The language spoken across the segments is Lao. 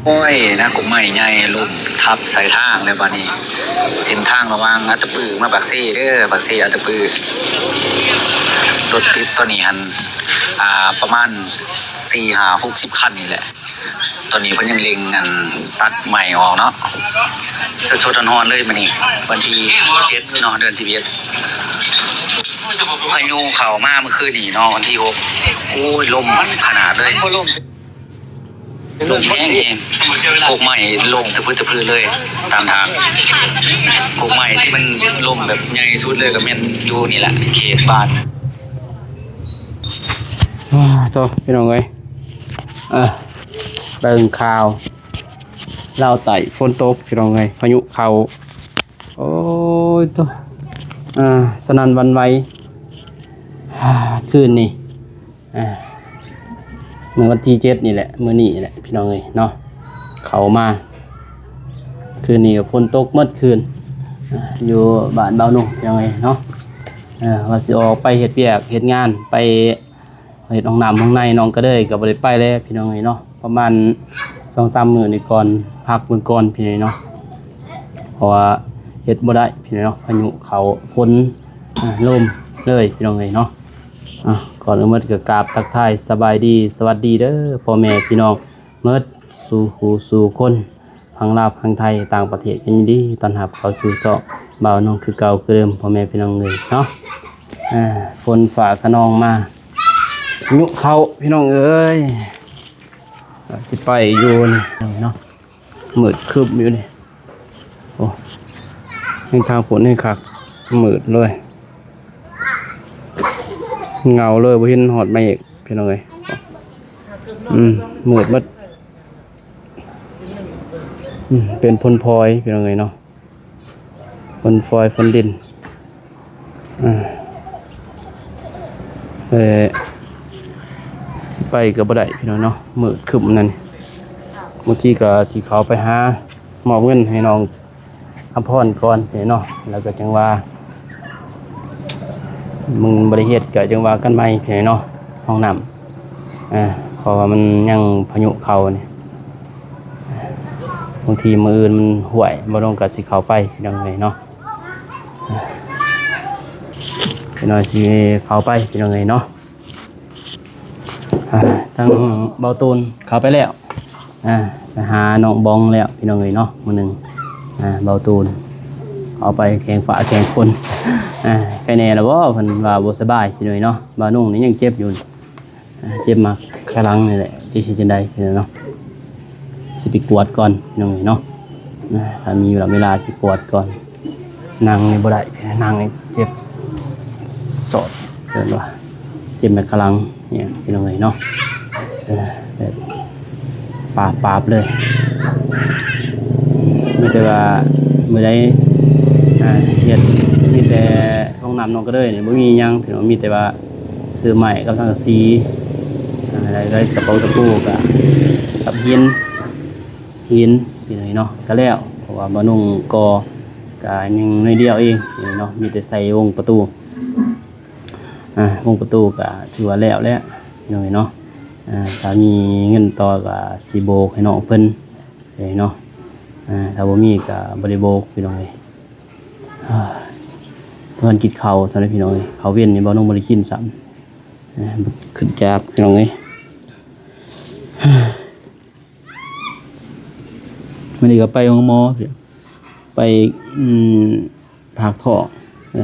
ໂອ້ຍ ນະ ກົກໄມ້ໃຫຍ່ລົ້ມທັບໃສ່ທາງແລ້ວບາດນີ້. ເສັ້ນທາງລະຫວ່າງອັດຕະປືມາປາກເຊເດີ ປາກເຊອັດຕະປື ລົດຕິດຕອນນີ້ຫັ້ນ ອ່າ ປະມານສີ່ຫ້າຫົກສິບຄັນນີ້ແຫຼະ. ຕອນນີ້ເພິ່ນຍັງເລັ່ງອັນຕັດໄມ້ອອກເນາະ ສົດໆຮ້ອນໆເລີຍມື້ນີ້ ວັນທີເຈັດເນາະ ເດືອນສິບເອັດ. ພາຍຸເຂົ້າມາເມື່ອຄືນນີ້ເນາະ ວັນທີຫົກ. ໂອ້ຍ ລົມຂະໜາດເລີຍ ລົມແຮງໆ ກົກໄມ້ລົ້ມຕະພຶດຕະພຶດເລີຍຕາມທາງ. ກົກໄມ້ທີ່ມັນລົ້ມແບບໃຫຍ່ສຸດເລີຍກໍແມ່ນຢູ່ນີ້ແຫຼະ ເຂດບ້ານ. ອາ ໂທ້ ພີ່ນ້ອງເອີຍ ເອີ ເບິ່ງຂ່າວລາວໃຕ້ ຝົນຕົກ ພີ່ນ້ອງເອີຍ ພາຍຸເຂົ້າ. ໂອ້ຍ ໂທ້ ອ່າ ສະໜັ່ນຫວັ່ນໄຫວ ອ່າ ຄືນນີ້ ອ່າ ມື້ວັນທີເຈັດນີ້ແຫຼະ ມື້ນີ້ແຫຼະ ພີ່ນ້ອງເອີຍເນາະ ເຂົ້າມາ. ຄືນນີ້ກໍຝົນຕົກໝົດຄືນ ອ່າ ຢູ່ບ້ານບ່າວນຸ່ງ ພີ່ນ້ອງເອີຍເນາະ. ເອີ ວ່າຊິອອກໄປເຮັດວຽກເຮັດງານ ໄປ ເຮັດຫ້ອງນ້ຳຫ້ອງໃນ ນ້ອງກະເດີຍກໍບໍ່ໄດ້ໄປແລ້ວ ພີ່ນ້ອງເອີຍເນາະ. ປະມານສອງສາມມື້ນີ້ກ່ອນ ພັກເບິ່ງກ່ອນ ພີ່ນ້ອງເນາະ ເພາະວ່າເຮັດບໍ່ໄດ້ ພີ່ນ້ອງເນາະ ພາຍຸເຂົ້າ ຝົນ ອ່າ ລົມເລີຍ ພີ່ນ້ອງເອີຍເນາະ. ອ່າ ກ່ອນອື່ນໝົດກໍກາບທັກທາຍສະບາຍດີ ສະຫວັດດີເດີ ພໍ່ແມ່ພີ່ນ້ອງໝົດສູ່ຜູ້ສູ່ຄົນ ທັງລາວທັງໄທ ຕ່າງປະເທດ ກໍຍິນດີຕ້ອນຮັບເຂົ້າສູ່ຊ່ອງບ່າວນົງຄືເກົ່າຄືເດີມ ພໍ່ແມ່ພີ່ນ້ອງເອີຍເນາະ. ອ່າ ຝົນຟ້າຂະນອງມາ ພາຍຸເຂົ້າ ພີ່ນ້ອງເອີຍ ຊິໄປຢູ່ນີ້ເນາະ ມືດຄຶ້ມຢູ່ນີ້. ໂອ້ ແຮງທາງພຸ້ນແຮງຄັກ ມືດເລີຍ ເຫງົາເລີຍ ບໍ່ເຫັນຮອດເມກ ພີ່ນ້ອງເອີຍ. ອືມ ມືດໝົດ. ອືມ ເປັນຝົນພອຍ ພີ່ນ້ອງເອີຍເນາະ ຝົນຟອຍ ຝົນດິນ. ອ່າ ເອີ ຊິໄປກໍບໍ່ໄດ້ ພີ່ນ້ອງເນາະ ມືດຄຶ້ມນັ້ນ. ບາງທີກໍຊິເຂົ້າໄປຫາ ມອບເງິນໃຫ້ນ້ອງອຳພອນກ່ອນ ພີ່ນ້ອງເນາະ ແລ້ວກໍຈັ່ງວ່າ ມັນບໍ່ໄດ້ເຮັດກໍຈັ່ງວ່າກັນໃໝ່ ພີ່ນ້ອງເນາະ ຫ້ອງນ້ຳ. ອ່າ ເພາະວ່າມັນຍັງພາຍຸເຂົ້ານີ້ ບາງທີມື້ອື່ນມັນຫ້ວຍ ບ່າວນົງກໍຊິເຂົ້າໄປ ພີ່ນ້ອງເອີຍເນາະ. ພີ່ນ້ອງຊິເຂົ້າໄປ ພີ່ນ້ອງເອີຍເນາະ. ອ່າ ທາງບ່າວຕູນເຂົ້າໄປແລ້ວ ອ່າ ໄປຫານ້ອງບອງແລ້ວ ພີ່ນ້ອງເອີຍເນາະ ມື້ໜຶ່ງ. ອ່າ ບ່າວຕູນເຂົ້າໄປແຂ່ງຟ້າແຂ່ງຝົນ. ອ່າ ໄຄແນ່ລະບໍ່ ເພິ່ນວ່າບໍ່ສະບາຍ ພີ່ນ້ອງເອີຍເນາະ. ບ່າວນຸ່ງນີ້ຍັງເຈັບຢູ່ ອ່າ ເຈັບມາຂ້າງຫຼັງນີ້ແຫຼະ ຈະເຮັດຈັ່ງໃດ ພີ່ນ້ອງເນາະ. ຊິໄປກວດກ່ອນ ພີ່ນ້ອງເອີຍເນາະ. ອ່າ ຖ້າມີເວລາ ເວລາຊິກວດກ່ອນ. ນັ່ງນີ້ບໍ່ໄດ້ ນັ່ງນີ້ເຈັບສອດ ເອີ້ນວ່າເຈັບແມັກຂະຫຼັງ ອີ່ຫຍັງ ພີ່ນ້ອງເອີຍເນາະ. ເອີ ແບບປາບໆເລີຍ. ມີແຕ່ວ່າມື້ໃດ ອ່າ ເຮັດ ມີແຕ່ຫ້ອງນ້ຳນ້ອງກະເດີຍນີ້ ບໍ່ມີຫຍັງ ພີ່ນ້ອງ. ມີແຕ່ວ່າ ຊື້ໄມ້ກັບສັງກະສີ ອ່າ ແລ້ວກໍກະເປົາຕະປູກະກັບຫີນ ຫີນ ພີ່ນ້ອງເນາະ ກະແລ້ວ. ເພາະວ່າບ່າວນຸ່ງກໍ ກະຍັງໜ້ອຍດຽວເອງເນາະ ມີແຕ່ໃສ່ວົງປະຕູ. ອ່າ ວົງປະຕູກະຖືວ່າແລ້ວແລ້ວ ພີ່ນ້ອງເນາະ. ອ່າ ຖ້າມີເງິນຕໍ່ກະຊິໂບກໃຫ້ນ້ອງເພິ່ນເນາະ. ອ່າ ຖ້າບໍ່ມີກະບໍ່ໄດ້ໂບກ ພີ່ນ້ອງເອີຍ. ເພິ່ນກິນເຂົ້າຊັ້ນ ພີ່ນ້ອງເອີຍ. ເຂົ້າເວັນນີ້ບ່າວນຸ່ງບໍ່ໄດ້ກິນຊ້ຳ ອ່າ ຂຶ້ນຈາກ ພີ່ນ້ອງເອີຍ. ມື້ນີ້ກໍໄປໂຮງໝໍ ໄປ ອືມ ຝາກທ້ອງ ເອີ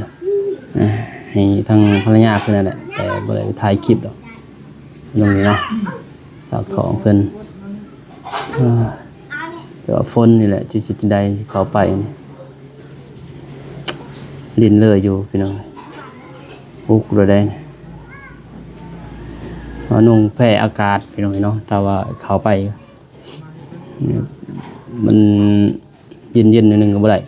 ໃຫ້ທາງພັນລະຍາເພິ່ນນັ້ນແຫຼະ ແຕ່ບໍ່ໄດ້ໄປຖ່າຍຄລິບດອກ ພີ່ນ້ອງເນາະ. ຝາກທ້ອງເພິ່ນ ເອີ ແຕ່ວ່າຝົນນີ້ແຫຼະ ຊິເຮັດຈັ່ງໃດເຂົ້າໄປ ດິນເລີຍຢູ່ ພີ່ນ້ອງ. ອຸກໂລດໃດ ໜຸ່ງແພ້ອາກາດ ພີ່ນ້ອງເນາະ. ຖ້າວ່າເຂົ້າໄປ ມັນເຢັນໆໜ້ອຍໜຶ່ງກໍບໍ່ໄດ້.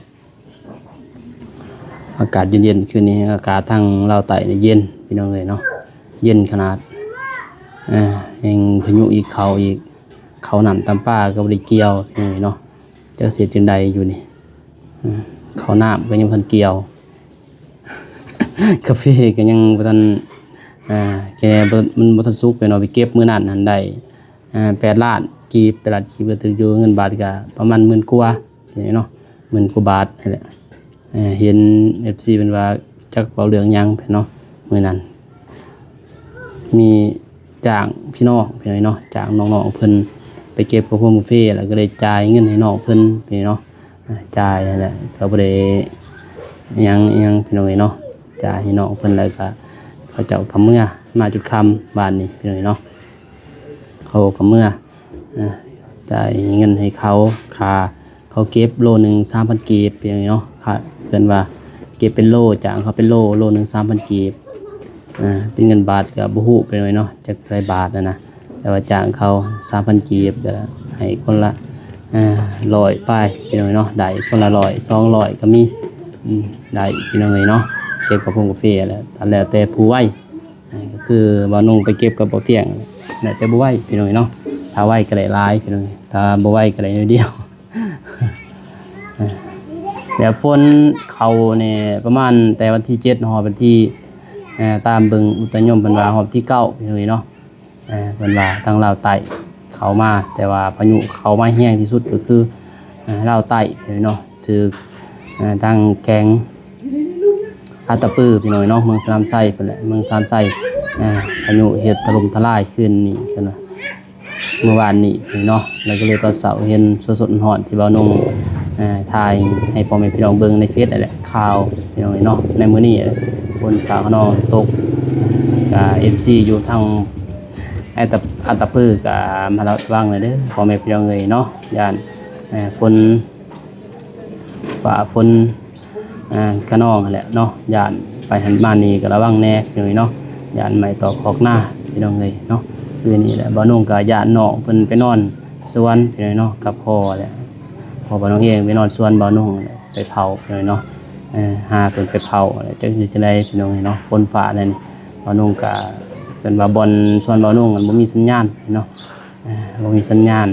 ອາກາດເຢັນໆ ຄືນນີ້ອາກາດທາງລາວໃຕ້ນີ້ເຢັນ ພີ່ນ້ອງເອີຍເນາະ ເຢັນຂະໜາດ. ອ່າ ແຮງພາຍຸອີກ ເຂົ້າອີກ ເຂົ້ານ້ຳຕຳປາກໍບໍ່ໄດ້ກ່ຽວ ພີ່ນ້ອງເອີຍເນາະ. ຈັກຊິເຮັດຈັ່ງໃດຢູ່ນີ້ ເຂົ້ານ້ຳກໍຍັງບໍ່ທັນກ່ຽວ ກາເຟກໍຍັງບໍ່ທັນ ອ່າ ແຄ່ບໍ່ ມັນບໍ່ທັນສຸກເລີຍເນາະ. ໄປເກັບມື້ນັ້ນຫັ້ນໄດ້ ອ່າ ແປດລ້ານ ກີບ ຕະຫຼາດກີບກໍຖືກຢູ່ ເງິນບາດກໍປະມານໝື່ນກວ່າເນາະ ໝື່ນກວ່າບາດນີ້ແຫຼະ. ເອີ ເຫັນເອັຟຊີເພິ່ນວ່າຈັກເວົ້າເລື່ອງຫຍັງເນາະ ມື້ນັ້ນມີຈ້າງພີ່ນ້ອງພີ່ນ້ອງເນາະ ຈ້າງນ້ອງໆເພິ່ນໄປເກັບກະໂພງກາເຟ ແລ້ວກໍໄດ້ຈ່າຍເງິນໃຫ້ນ້ອງເພິ່ນພີ່ນ້ອງເນາະ ອ່າ ຈ່າຍຫັ້ນແຫຼະ ກໍບໍ່ໄດ້ຫຍັງອີ່ຫຍັງພີ່ນ້ອງເອີຍເນາະ ຈ່າຍໃຫ້ນ້ອງເພິ່ນ ແລ້ວກໍເຂົາເຈົ້າກໍເມືອ ມາຈຸດຄ່ຳວານນີ້ພີ່ນ້ອງເນາະ ເຂົາກໍເມືອ ອ່າ ຈ່າຍເງິນໃຫ້ເຂົາ ຄ່າເຂົາເກັບໂລໜຶ່ງສາມພັນກີບພີ່ນ້ອງເນາະ ຄ່າເພິ່ນວ່າເກັບເປັນໂລ ຈ້າງເຂົາເປັນໂລ ໂລໜຶ່ງສາມພັນກີບ ອ່າ ເປັນເງິນບາດກໍບໍ່ຮູ້ພີ່ນ້ອງເນາະ ຈັກເທົ່າໃດບາດຫັ້ນນະ ແຕ່ວ່າຈ້າງເຂົາສາມພັນກີບ ກໍໃຫ້ຄົນລະ ອ່າ ຮ້ອຍປາຍພີ່ນ້ອງເນາະ ໄດ້ຄົນລະຮ້ອຍ ສອງຮ້ອຍກໍມີ ອືມ ໄດ້ພີ່ນ້ອງເອີຍເນາະ ເກັບກະໂພງກາເຟແຫຼະ ແລ້ວແຕ່ຜູ້ໄວ ອ່າ ກໍຄືບ່າວນຸ່ງໄປເກັບກັບບ່າວຕຽງ ແລ້ວແຕ່ຜູ້ໄວພີ່ນ້ອງເນາະ ຖ້າໄວກໍໄດ້ຫຼາຍພີ່ນ້ອງ ຖ້າບໍ່ໄວກໍໄດ້ໜ້ອຍດຽວ ແບບຝົນເຂົ້ານີ້ປະມານແຕ່ວັນທີເຈັດຮອດວັນທີ ເອີ ຕາມເບິ່ງອຸຕຸນິຍົມເພິ່ນວ່າຮອດວັນທີເກົ້າພີ່ນ້ອງເອີຍເນາະ ເອີ ເພິ່ນວ່າທາງລາວໃຕ້ເຂົ້າມາ ແຕ່ວ່າພາຍຸເຂົ້າມາແຮງທີ່ສຸດກໍຄື ເອີ ລາວໃຕ້ເນາະ ຖືກ ເອີ ທາງແຂວງອັດຕະປືພີ່ນ້ອງເນາະ ເມືອງສະໜາມໄຊພຸ້ນແຫຼະ ເມືອງສະໜາມໄຊ ເອີ ພາຍຸເຮັດຖະຫຼົ່ມທະລາຍຄືນນີ້ເພິ່ນວ່າ ມື້ວານນີ້ເນາະ ແລ້ວກໍເລີຍຕອນເຊົ້າເຫັນສົດໆຮ້ອນໆ ທີ່ບ່າວນຸ່ງ ເອີ ຖ່າຍໃຫ້ພໍ່ແມ່ພີ່ນ້ອງເບິ່ງໃນເຟສຫັ້ນແຫຼະ ຂ່າວພີ່ນ້ອງເນາະ ໃນມື້ນີ້ຝົນຟ້າຂະນອງຕົກ ກະເອັຟຊີຢູ່ທາງ ອັດຕະ ອັດຕະປືກະມາລະວັງແດ່ເດີພໍ່ແມ່ພີ່ນ້ອງເອີຍເນາະ ຢ້ານ ເອີ ຝົນ ຟ້າຝົນ ອ່າ ຂະນອງຫັ້ນແຫຼະເນາະ ຢ້ານໄປຫັ້ນມານີ້ກໍລະວັງແດ່ພີ່ນ້ອງເອີຍເນາະ ຢ້ານໄມ້ຕອກຄອກນາພີ່ນ້ອງເອີຍເນາະ ຄືນີ້ແຫຼະ ບ່າວນຸ່ງກໍຢ້ານນ້ອງເພິ່ນໄປນອນສວນພີ່ນ້ອງເນາະ ກັບພໍ່ແຫຼະ ພໍ່ບ່າວນຸ່ງເອງໄປນອນສວນບ່າວນຸ່ງແຫຼະ ໄປເຝົ້າພີ່ນ້ອງເນາະ ເອີ ຫາເພິ່ນໄປເຝົ້າແຫຼະ ຈັກຢູ່ຈັ່ງໃດພີ່ນ້ອງເອີຍເນາະ ຝົນຟ້າແນວນີ້ ບ່າວນຸ່ງກໍ ເພິ່ນວ່າບ່ອນສວນບ່າວນຸ່ງມັນບໍ່ມີສັນຍານເນາະ ເອີ ບໍ່ມີສັນຍານ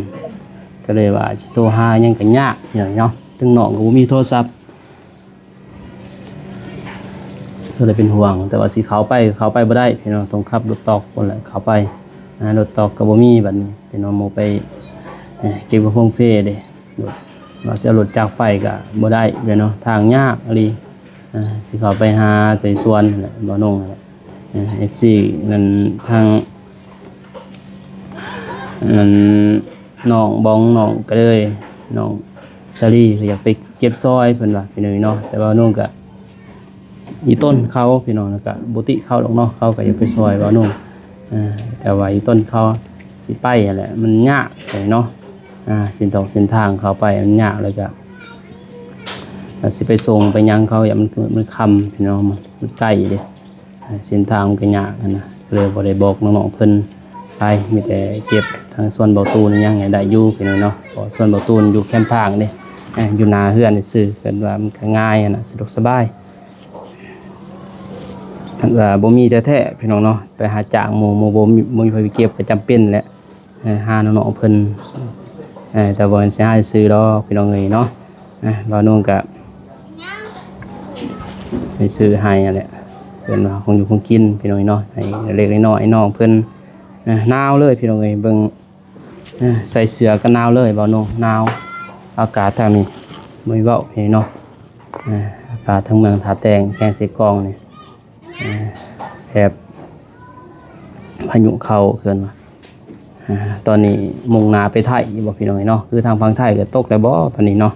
ກໍເລີຍວ່າຊິໂທຫາຫຍັງກໍຍາກພີ່ນ້ອງເນາະ ເຖິງນ້ອງກໍບໍ່ມີໂທລະສັບ ກໍເລີຍເປັນຫ່ວງ ແຕ່ວ່າຊິເຂົ້າໄປ ເຂົ້າໄປບໍ່ໄດ້ພີ່ນ້ອງ ຕ້ອງຂັບລົດຕອກພຸ້ນແຫຼະເຂົ້າໄປ ອ່າ ລົດຕອກກໍບໍ່ມີບັດນີ້ ເປັນວ່າໝູ່ໄປ ເອີ ເກັບກະໂພງເຟເດ້ ລົດ ວ່າຊິເອົາລົດຈັກໄປກໍບໍ່ໄດ້ເດ້ເນາະ ທາງຍາກອີ່ຫຼີ ອ່າ ຊິເຂົ້າໄປຫາໃສ່ສວນຫັ້ນແຫຼະ ບ່າວນຸ່ງຫັ້ນແຫຼະ ເອີ ເອັຟຊີນັ້ນ ທາງ ນັ້ນ ນ້ອງບອງ ນ້ອງກະເລີຍ ນ້ອງສາລີ ກໍຢາກໄປເກັບຊ່ອຍເພິ່ນວ່າພີ່ນ້ອງເນາະ ແຕ່ວ່ານ້ອງກະອີ່ຕົນເຂົາພີ່ນ້ອງ ແລ້ວກະບໍ່ຕິເຂົາດອກເນາະ ເຂົາກະຢາກໄປຊ່ອຍບ່າວນຸ່ງ ເອີ ແຕ່ວ່າອີ່ຕົນເຂົາຊິໄປຫັ້ນແຫຼະ ມັນຍາກເນາະ ອ່າ ເສັ້ນຕອກເສັ້ນທາງເຂົ້າໄປມັນຍາກ ແລ້ວກະ ແລ້ວຊິໄປສົ່ງໄປຫຍັງເຂົາ ຢ້ານມັນ ມັນຄ່ຳພີ່ນ້ອງ ມັນ ມັນໄກເດ້. ເສັ້ນທາງມັນກໍຍາກຫັ້ນນະ ເລີຍບໍ່ໄດ້ບອກນ້ອງໆເພິ່ນໄປ ມີແຕ່ເກັບທາງສວນເບົາຕູນຫຍັງໃຫ້ໄດ້ຢູ່ພີ່ນ້ອງເນາະ ເພາະສວນເບົາຕູນຢູ່ແຄມທາງເດ້ ອ່າ ຢູ່ໜ້າເຮືອນຊື່ໆ ເພິ່ນວ່າມັນກໍງ່າຍຫັ້ນນະ ສະດວກສະບາຍ ຄັນວ່າບໍ່ມີແທ້ໆ ພີ່ນ້ອງເນາະ ໄປຫາຈ້າງໝູ່ ໝູ່ບໍ່ມີ ບໍ່ມີໃຜໄປເກັບ ກໍຈຳເປັນແຫຼະ. ເອີ ຫານ້ອງໆເພິ່ນ ເອີ ແຕ່ບໍ່ແມ່ນຊິຫາຊື້ດອກພີ່ນ້ອງເອີຍເນາະ ເອີ ບ່າວນຸ່ງກະໄປຊື້ໃຫ້ຫັ້ນແຫຼະ ເພິ່ນວ່າຂອງຢູ່ຂອງກິນພີ່ນ້ອງເອີຍເນາະ ໃຫ້ເລັກໆນ້ອຍໆນ້ອງເພິ່ນ ເອີ ໜາວເລີຍພີ່ນ້ອງເອີຍ ເບິ່ງ ເອີ ໃສ່ເສື້ອກໍໜາວເລີຍ ບ່າວນຸ່ງ ໜາວ ອາກາດທາງນີ້ບໍ່ມີເວົ້າພີ່ນ້ອງເນາະ ເອີ ອາກາດທາງເມືອງທ່າແຕງ ແຂວງເຊກອງນີ້ ອ່າ ແຖບພາຍຸເຂົ້າເພິ່ນວ່າ ອ່າ ຕອນນີ້ມຸ່ງໜ້າໄປໄທຢູ່ບໍ່ພີ່ນ້ອງເອີຍເນາະ ຄືທາງຝັ່ງໄທກໍຕົກແລ້ວບໍ່ປານນີ້ເນາະ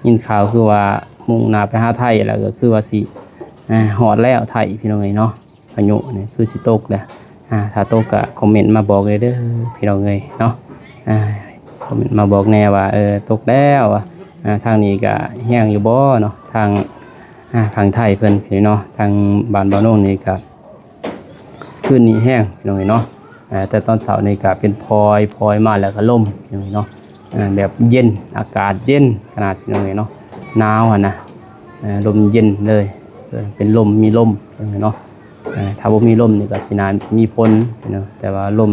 ຍິນຂ່າວຄືວ່າມຸ່ງໜ້າໄປຫາໄທແລ້ວ ກໍຄືວ່າຊິ ອ່າ ຮອດແລ້ວໄທພີ່ນ້ອງເອີຍເນາະ ພາຍຸນີ້ຄືຊິຕົກແລ້ວ ອ່າ ຖ້າຕົກກໍຄອມເມັນມາບອກແດ່ເດີພີ່ນ້ອງເອີຍເນາະ ອ່າ ຄອມເມັນມາບອກແດ່ວ່າ ເອີ ຕົກແລ້ວວ່າ ອ່າ ທາງນີ້ກໍແຮງຢູ່ບໍ່ເນາະ ທາງ ອ່າ ທາງໄທເພິ່ນພີ່ນ້ອງເນາະ ທາງບ້ານບ່າວນົງນີ້ກະຄືນນີ້ແຮງພີ່ນ້ອງເອີຍເນາະ ເອີ ແຕ່ຕອນເຊົ້ານີ້ກະເປັນພອຍໆມາ ແລ້ວກະລົມພີ່ນ້ອງເອີຍເນາະ ເອີ ແບບເຢັນ ອາກາດເຢັນຂະໜາດພີ່ນ້ອງເອີຍເນາະ ໜາວຫັ້ນນະ ເອີ ລົມເຢັນເລີຍ ເປັນລົມ ມີລົມພີ່ນ້ອງເອີຍເນາະ ເອີ ຖ້າບໍ່ມີລົມນີ້ກະຊິໜາ ຊິມີຝົນພີ່ນ້ອງ ແຕ່ວ່າລົມ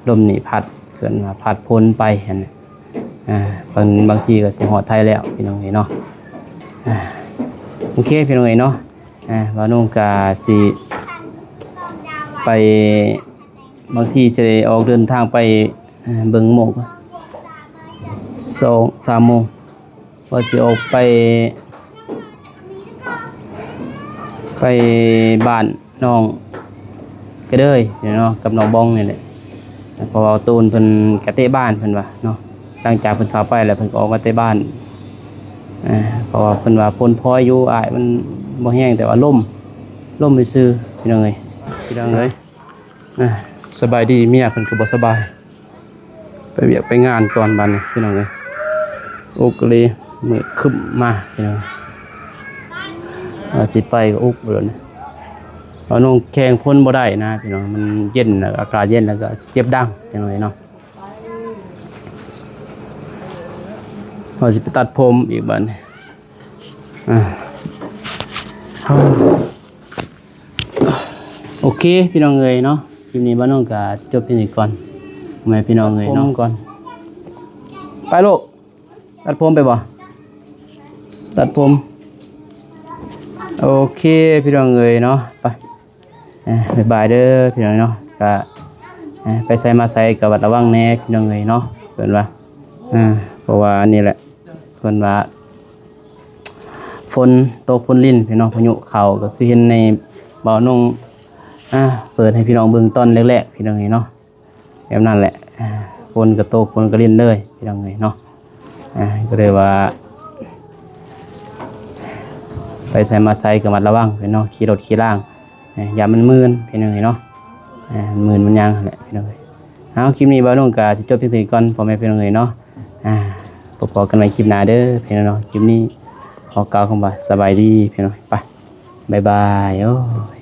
ລົມນີ້ພັດ ເອີ້ນວ່າພັດຝົນໄປຫັ້ນນະ ອ່າ ບາງ ບາງທີກໍຊິຮອດໄທແລ້ວພີ່ນ້ອງເອີຍເນາະ ອ່າ ໂອເຄພີ່ນ້ອງເອີຍເນາະ ອ່າ ບ່າວນົງກໍຊິໄປ ບາງທີຊິໄດ້ອອກເດີນທາງໄປ ເບິ່ງໝູ່ ສອງສາມໂມງ ວ່າຊິອອກໄປ ໄປບ້ານນ້ອງກະເດີຍເນາະ ກັບນ້ອງບອງນີ້ແຫຼະ ເພາະວ່າຕູນເພິ່ນກະເຕະບານເພິ່ນວ່າເນາະ ຫຼັງຈາກເພິ່ນເຂົ້າໄປແລ້ວເພິ່ນກໍອອກມາເຕະບານ ເພາະວ່າເພິ່ນວ່າຝົນພອຍຢູ່ອ້າຍ ມັນບໍ່ແຮງ ແຕ່ວ່າລົມ ລົມຊື່ໆ ພີ່ນ້ອງເອີຍ ພີ່ນ້ອງເອີຍ ສະບາຍດີ ເມຍເພິ່ນກໍບໍ່ສະບາຍ ໄປວຽກໄປງານກ່ອນບາດນີ້ພີ່ນ້ອງເອີຍ ອຸກອີ່ຫຼີ ມືດຄຶ້ມມາພີ່ນ້ອງ ວ່າຊິໄປກໍອຸກບາດນີ້ ວ່ານ້ອງແຂ່ງຝົນບໍ່ໄດ້ນະພີ່ນ້ອງ ມັນເຢັນ ອາກາດເຢັນແລ້ວກໍເຈັບດັງພີ່ນ້ອງເອີຍເນາະ ວ່າຊິໄປຕັດຜົມອີກບາດນີ້ ອ່າ ໂອເຄພີ່ນ້ອງເອີຍເນາະ ຄລິບນີ້ບ່າວນົງກໍຊິຈົບພຽງນີ້ກ່ອນ ພໍ່ແມ່ພີ່ນ້ອງເອີຍເນາະ ຕັດຜົມກ່ອນ ໄປລູກ ຕັດຜົມໄປບໍ່ ຕັດຜົມ ໂອເຄພີ່ນ້ອງເອີຍເນາະ ໄປ ເອີ ບາຍບາຍເດີພີ່ນ້ອງເນາະ ກະ ເອີ ໄປໃສມາໃສກະລະວັງແດ່ພີ່ນ້ອງເອີຍເນາະ ເພິ່ນວ່າ ເອີ ເພາະວ່າອັນນີ້ແຫຼະ ເພິ່ນວ່າຝົນຕົກຝົນລິນພີ່ນ້ອງ ພາຍຸເຂົ້າ ກະຄືເຫັນໃນບ່າວນົງ ອ່າ ເປີດໃຫ້ພີ່ນ້ອງເບິ່ງຕອນແລກໆ ພີ່ນ້ອງເອີຍເນາະ ແບບນັ້ນແຫຼະ ຝົນກະຕົກຝົນກະລິນເລີຍພີ່ນ້ອງເອີຍເນາະ ອ່າ ກໍເລີຍວ່າ ໄປໃສມາໃສກະລະມັດລະວັງເນາະ ຂີ່ລົດຂີ່ລາງ ອ່າ ຢ້ານມັນມື່ນພີ່ນ້ອງເອີຍເນາະ ອ່າ ມື່ນມັນຫຍັງຫັ້ນແຫຼະພີ່ນ້ອງເອີຍ ເອົາ ຄລິບນີ້ບ່າວນົງກະຊິຈົບພຽງເທົ່ານີ້ກ່ອນ ພໍ່ແມ່ພີ່ນ້ອງເອີຍເນາະ ອ່າ ພົບກັນໃໝ່ຄລິບໜ້າເດີພີ່ນ້ອງເນາະ ຄລິບນີ້ຂໍກ່າວຄຳວ່າສະບາຍດີພີ່ນ້ອງ ໄປ ບາຍບາຍ ໂອ້ຍ.